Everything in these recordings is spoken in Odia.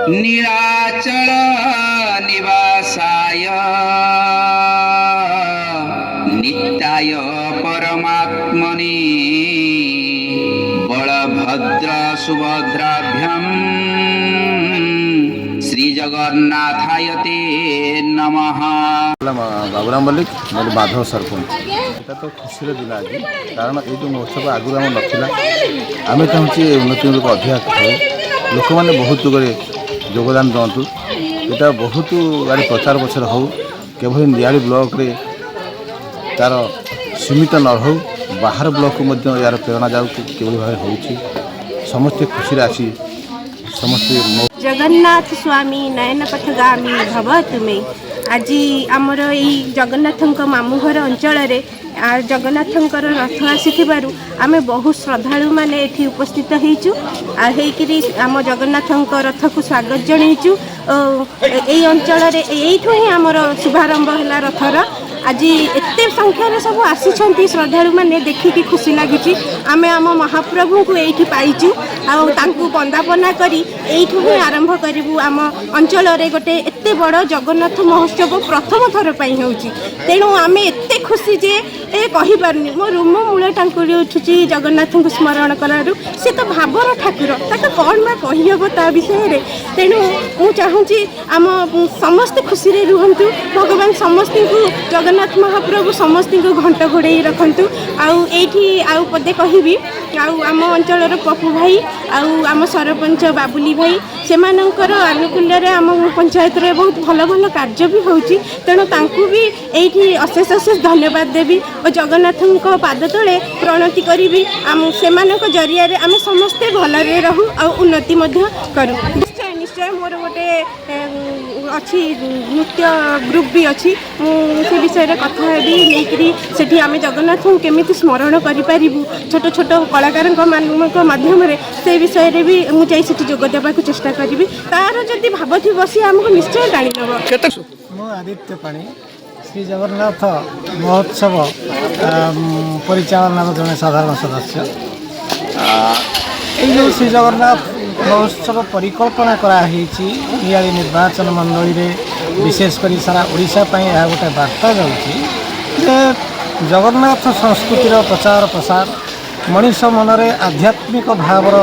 ନୀଳାଚଳ ନିବାସାୟ ନିତ୍ୟାୟ ପରମାତ୍ମନେ ବଳଭଦ୍ର ସୁଭଦ୍ରାଭ୍ୟାମ୍ ଶ୍ରୀ ଜଗନ୍ନାଥାୟ ତେ ନମଃ। ହେଲା ବାବୁରାମ ମଲ୍ଲିକ, ମୁଁ ମାଧବ ସରପଞ୍ଚ। ଏଇଟା ତ ଖୁସିର ଦିନ ଆଜି, କାରଣ ଏଇ ଯେଉଁ ମହୋତ୍ସବ ଆଗରୁ ଆମର ନଥିଲା। ଆମେ ଚାହୁଁଛୁ ଏ ଉନ୍ନତି ମୂଳକ ଅଧିକା ହେଉ, ଲୋକମାନେ ବହୁତ ଯୁଗରେ ଯୋଗଦାନ ଦିଅନ୍ତୁ, ଏଇଟା ବହୁତ ଗାଡ଼ି ପ୍ରଚାର ପ୍ରସାର ହେଉ। କେବଳ ନିଆଳି ବ୍ଲକରେ ତା'ର ସୀମିତ ନ ହେଉ, ବାହାର ବ୍ଲକକୁ ମଧ୍ୟ ଏହାର ପ୍ରେରଣା ଯାଉ କି କିଭଳି ଭାବେ ହେଉଛି। ସମସ୍ତେ ଖୁସିରେ ଆସି ସମସ୍ତେ ଜଗନ୍ନାଥ ସ୍ୱାମୀ ନୟନ ପଥଗାମୀ ଭବ ତୁମେ। ଆଜି ଆମର ଏଇ ଜଗନ୍ନାଥଙ୍କ ମାମୁଁ ଘର ଅଞ୍ଚଳରେ ଜଗନ୍ନାଥଙ୍କର ରଥ ଆସିଥିବାରୁ ଆମେ ବହୁ ଶ୍ରଦ୍ଧାଳୁମାନେ ଏଠି ଉପସ୍ଥିତ ହେଇଛୁ ଆଉ ହେଇକିରି ଆମ ଜଗନ୍ନାଥଙ୍କ ରଥକୁ ସ୍ୱାଗତ ଜଣେଇଛୁ ଓ ଏଇ ଅଞ୍ଚଳରେ ଏଇଠୁ ହିଁ ଆମର ଶୁଭାରମ୍ଭ ହେଲା ରଥର। ଆଜି ଏତେ ସଂଖ୍ୟାରେ ସବୁ ଆସିଛନ୍ତି ଶ୍ରଦ୍ଧାଳୁମାନେ, ଦେଖିକି ଖୁସି ଲାଗୁଛି। ଆମେ ଆମ ମହାପ୍ରଭୁଙ୍କୁ ଏଇଠି ପାଇଛୁ ଆଉ ତାଙ୍କୁ ବନ୍ଦାପନା କରି ଏଇଠୁ ହିଁ ଆରମ୍ଭ କରିବୁ। ଆମ ଅଞ୍ଚଳରେ ଗୋଟେ ଏତେ ବଡ଼ ଜଗନ୍ନାଥ ମହୋତ୍ସବ ପ୍ରଥମ ଥର ପାଇଁ ହେଉଛି, ତେଣୁ ଆମେ ଏତେ ଖୁସି ଯେ କହିପାରୁନି। ମୋ ରୁମ ମୂଳ ଟାଙ୍କୁରି ଉଠୁଛି ଜଗନ୍ନାଥଙ୍କୁ ସ୍ମରଣ କଲାରୁ। ସେ ତ ଭାବର ଠାକୁର, ତାକୁ କ'ଣ ବା କହିହେବ ତା ବିଷୟରେ? ତେଣୁ ମୁଁ ଚାହୁଁଛି ଆମ ସମସ୍ତେ ଖୁସିରେ ରୁହନ୍ତୁ। ଭଗବାନ ସମସ୍ତଙ୍କୁ, ଜଗନ୍ନାଥ ମହାପ୍ରଭୁ ସମସ୍ତଙ୍କୁ ଘଣ୍ଟ ଘୋଡ଼େଇ ରଖନ୍ତୁ। ଆଉ ଏଇଠି ଆଉ ପଦେ କହିବି, ଆଉ ଆମ ଅଞ୍ଚଳର ପପୁ ଭାଇ ଆଉ ଆମ ସରପଞ୍ଚ ବାବୁଲି ଭାଇ, ସେମାନଙ୍କର ଆନୁକୂଲ୍ୟରେ ଆମ ପଞ୍ଚାୟତରେ ବହୁତ ଭଲ ଭଲ କାର୍ଯ୍ୟ ବି ହେଉଛି। ତେଣୁ ତାଙ୍କୁ ବି ଏଇଠି ଅଶେଷ ଅଶେଷ ଧନ୍ୟବାଦ ଦେବି ଓ ଜଗନ୍ନାଥଙ୍କ ପାଦ ତଳେ ପ୍ରଣତି କରିବି, ଆମ ସେମାନଙ୍କ ଜରିଆରେ ଆମେ ସମସ୍ତେ ଭଲରେ ରହୁ ଆଉ ଉନ୍ନତି ମଧ୍ୟ କରୁ। ନିଶ୍ଚୟ ନିଶ୍ଚୟ, ମୋର ଗୋଟେ ଅଛି, ନୃତ୍ୟ ଗ୍ରୁପ୍ ବି ଅଛି। ମୁଁ ସେ ବିଷୟରେ କଥା ହେବି ନେଇକରି ସେଠି ଆମେ ଜଗନ୍ନାଥଙ୍କୁ କେମିତି ସ୍ମରଣ କରିପାରିବୁ ଛୋଟ ଛୋଟ କଳାକାରଙ୍କ ମାନଙ୍କ ମାଧ୍ୟମରେ, ସେ ବିଷୟରେ ବି ମୁଁ ଯାଇ ସେଠି ଯୋଗ ଦେବାକୁ ଚେଷ୍ଟା କରିବି। ତାର ଯଦି ଭାବ ଥିବ, ସିଏ ଆମକୁ ନିଶ୍ଚୟ ଟାଣି ନେବ। କେତେ ମୁଁ ଆଦିତ୍ୟ ପାଣି, ଶ୍ରୀ ଜଗନ୍ନାଥ ମହୋତ୍ସବ ପରିଚାଳନାର ଜଣେ ସାଧାରଣ ସଦସ୍ୟ। ଏଇ ଯେଉଁ ଶ୍ରୀ ଜଗନ୍ନାଥ ମହୋତ୍ସବ ପରିକଳ୍ପନା କରାହେଇଛି ନିଆଳି ନିର୍ବାଚନ ମଣ୍ଡଳୀରେ, ବିଶେଷ କରି ସାରା ଓଡ଼ିଶା ପାଇଁ ଏହା ଗୋଟେ ବାର୍ତ୍ତା ଯାଉଛି ଯେ ଜଗନ୍ନାଥ ସଂସ୍କୃତିର ପ୍ରଚାର ପ୍ରସାର, ମଣିଷ ମନରେ ଆଧ୍ୟାତ୍ମିକ ଭାବର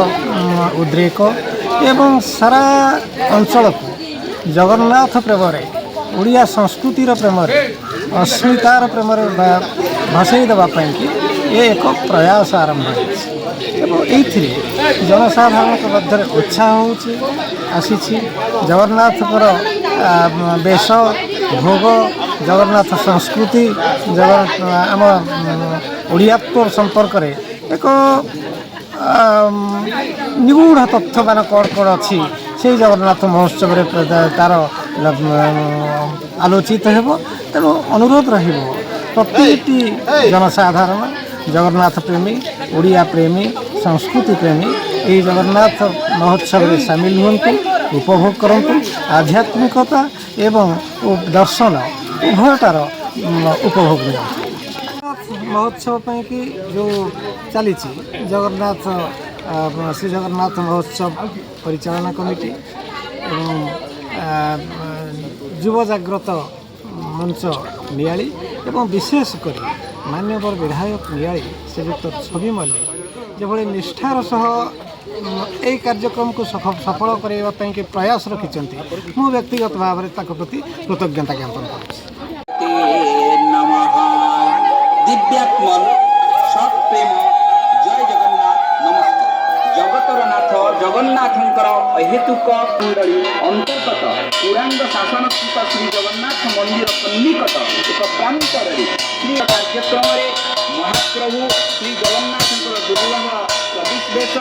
ଉଦ୍ରେକ ଏବଂ ସାରା ଅଞ୍ଚଳକୁ ଜଗନ୍ନାଥ ପ୍ରେମରେ, ଓଡ଼ିଆ ସଂସ୍କୃତିର ପ୍ରେମରେ, ଅସ୍ମିତାର ପ୍ରେମରେ ଭସେଇ ଦେବା ପାଇଁକି ଏ ଏକ ପ୍ରୟାସ ଆରମ୍ଭ ହୋଇଛି ଏବଂ ଏଇଥିରେ ଜନସାଧାରଣଙ୍କ ମଧ୍ୟରେ ଉତ୍ସାହ ହେଉଛି ଆସିଛି। ଜଗନ୍ନାଥଙ୍କର ବେଶ, ଭୋଗ, ଜଗନ୍ନାଥ ସଂସ୍କୃତି, ଆମ ଓଡ଼ିଆତ୍ୱ ସମ୍ପର୍କରେ ଏକ ନିଗୂଢ଼ ତଥ୍ୟମାନ କ'ଣ କ'ଣ ଅଛି, ସେଇ ଜଗନ୍ନାଥ ମହୋତ୍ସବରେ ତାର ଆଲୋଚିତ ହେବ। ତେଣୁ ଅନୁରୋଧ ରହିବ, ପ୍ରତିଟି ଜନସାଧାରଣ, ଜଗନ୍ନାଥ ପ୍ରେମୀ, ଓଡ଼ିଆ ପ୍ରେମୀ, ସଂସ୍କୃତି ପ୍ରେମୀ ଏହି ଜଗନ୍ନାଥ ମହୋତ୍ସବରେ ସାମିଲ ହୁଅନ୍ତୁ, ଉପଭୋଗ କରନ୍ତୁ, ଆଧ୍ୟାତ୍ମିକତା ଏବଂ ଦର୍ଶନ ଉଭୟଟାର ଉପଭୋଗ ନିଅନ୍ତୁ। ମହୋତ୍ସବ ପାଇଁକି ଯେଉଁ ଚାଲିଛି ଜଗନ୍ନାଥ ଶ୍ରୀ ଜଗନ୍ନାଥ ମହୋତ୍ସବ ପରିଚାଳନା କମିଟି ଏବଂ ଯୁବ ଜାଗ୍ରତ ମଞ୍ଚ ନିଆଳି ଏବଂ ବିଶେଷ କରି ମାନ୍ୟବର ବିଧାୟକ ନିଆଳି ଶ୍ରୀଯୁକ୍ତ ଛବି ମଲ୍ଲିକ ଯେଭଳି ନିଷ୍ଠାର ସହ ଏଇ କାର୍ଯ୍ୟକ୍ରମକୁ ସଫଳ କରାଇବା ପାଇଁକି ପ୍ରୟାସ ରଖିଛନ୍ତି, ମୁଁ ବ୍ୟକ୍ତିଗତ ଭାବରେ ତାଙ୍କ ପ୍ରତି କୃତଜ୍ଞତା ଜ୍ଞାପନ କରୁଛି। ତେ ନମଃ। ଦିବ୍ୟାତ୍ମନ ସପ୍ରେମ ଜୟ ଜଗନ୍ନାଥ। ନମସ୍କାର। ଜଗତର ନାଥ ଜଗନ୍ନାଥଙ୍କର ଅହେତୁକ କୁଣ୍ଡଳୀ ଅନ୍ତର୍ଗତ କୁରାଙ୍ଗ ଶାସନସ୍ଥିତ ଶ୍ରୀ ଜଗନ୍ନାଥ ମନ୍ଦିର ସନ୍ନିକଟ ଏକ ପ୍ରାନ୍ତରରେ ଶ୍ରୀ କାର୍ଯ୍ୟକ୍ରମରେ ମହାପ୍ରଭୁ ଶ୍ରୀ ଜଗନ୍ନାଥଙ୍କର ଦୁର୍ଲଭ ଚବିଶ ବେଶ